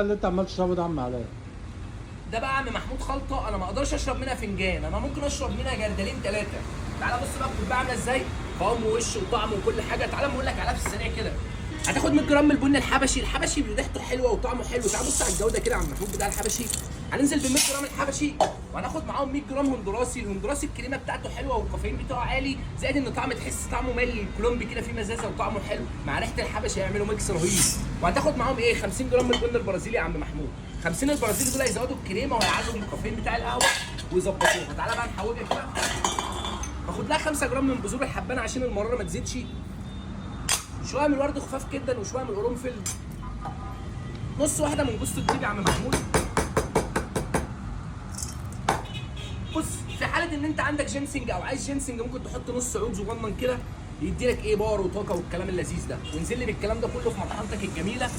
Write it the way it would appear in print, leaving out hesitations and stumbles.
اللي انت عمال تشربه ده يا عم علاء؟ ده بقى عم محمود خلطه انا ما اقدرش اشرب منها فنجان، انا ممكن اشرب منها جردلين ثلاثة. تعالى بص بقى الكوباية عامله ازاي، قوام ووش وطعم وكل حاجة. تعالى اقول لك عليها في السريع كده. هتاخد 100 جرام من البن الحبشي، الحبشي ريحته حلوة وطعمه حلو. تعالى بص على الجودة كده يا عم محمود بتاع الحبشي. هننزل ب 100 جرام الحبشي، وهناخد معاهم 100 جرام هندراسي. الهندراسي الكريمة بتاعته حلوة والكافيين بتاعه عالي، زائد ان طعم تحس طعمه مايل للكولومبي كده، فيه مزازه وطعمه حلو مع ريحه الحبشي، هيعملوا mix رهيب. وهتاخد معاهم ايه؟ 50 جرام من البن البرازيلي يا عم محمود. 50 البرازيلي دول هيزودوا الكريمة وهيعلوا الكافيين بتاع القهوة ويظبطوها. تعالى بقى نحوجها كده. باخد لها 5 جرام من بذور الحبانه عشان المرارة ما تزيدش، شوية من الورد خفاف جدا، وشوية من القرنفل، نص واحدة من جوز الطيب يا عم محمود. بص في حاله ان انت عندك جينسنج او عايز جينسنج، ممكن تحط نص عود صغنن كده يدي لك ايه، power وطاقة والكلام اللذيذ ده. وانزل لي بالكلام ده كله في مطحنتك الجميلة.